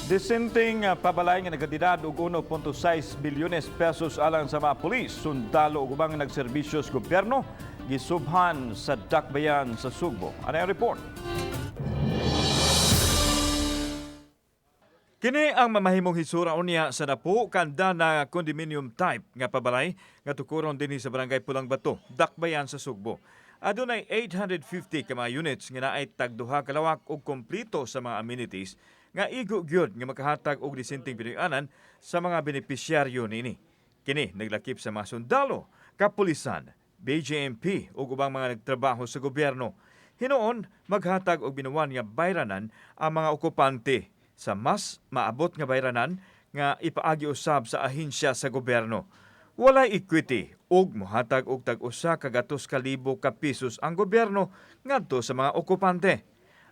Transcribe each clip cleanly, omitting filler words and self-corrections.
Disenteng pabalay nga nagkantidad og 1.6 bilyones pesos alang sa mga pulis, sundalo ug ubang nagserbisyo sa gobyerno gisubhan sa Dakbayan sa Sugbo. Ano ang report? Kini ang mamahimong hisura unya sa napo kanda na condominium type nga pabalay nga tukuron dinhi sa Barangay Pulang Bato, Dakbayan sa Sugbo. Adunay 850 ka mga units nga naay tagduha ka lawak ug kompleto sa mga amenities nga igo gyud nga makahatag og disenteng binuy-anan sa mga benepisyaryo niini. Kini naglakip sa mga sundalo, kapulisan, BJMP ug ubang mga nagtrabaho sa gobyerno. Hinuon maghatag og binuwan nga bayranan ang mga okupante sa mas maabot nga bayranan nga ipaagi usab sa ahensya sa gobyerno. Walay equity ug mohatag og tag 100,000 ka pesos ang gobyerno ngadto sa mga okupante.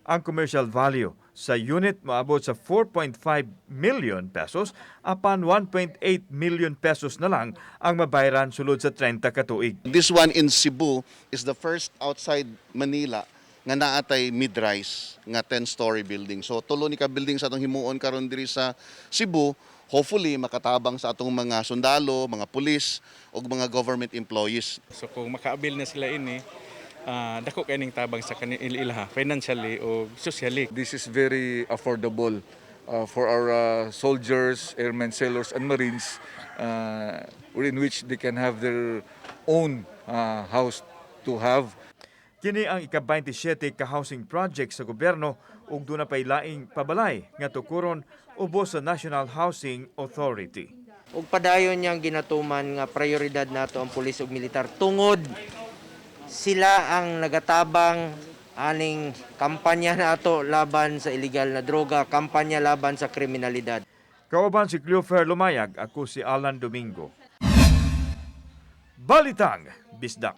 Ang commercial value sa unit moabot sa 4.5 million pesos apan 1.8 million pesos na lang ang mabayran sulod sa 30 ka tuig. This one in Cebu is the first outside Manila nga naatay mid-rise nga 10-story building. So tulo ni ka building sa atong himuon karon diri sa Cebu, hopefully makatabang sa atong mga sundalo, mga pulis ug mga government employees. So kung makaabil na sila ini, dako kay ning tabang sa kanila ilaha financially o socially. This is very affordable for our soldiers, airmen, sailors, and marines, in which they can have their own house to have. Kini ang ika-27 ka housing project sa gobyerno ug duna pay laing pabalay nga tukuron ubos sa National Housing Authority. Ug padayon niyang ginatuman nga prioridad nato ang pulis ug militar tungod sila ang nagatabang aning kampanya nato laban sa illegal na droga, kampanya laban sa kriminalidad. Kauban si Cleofer Lumayag, ako si Alan Domingo. Balitang Bisdak.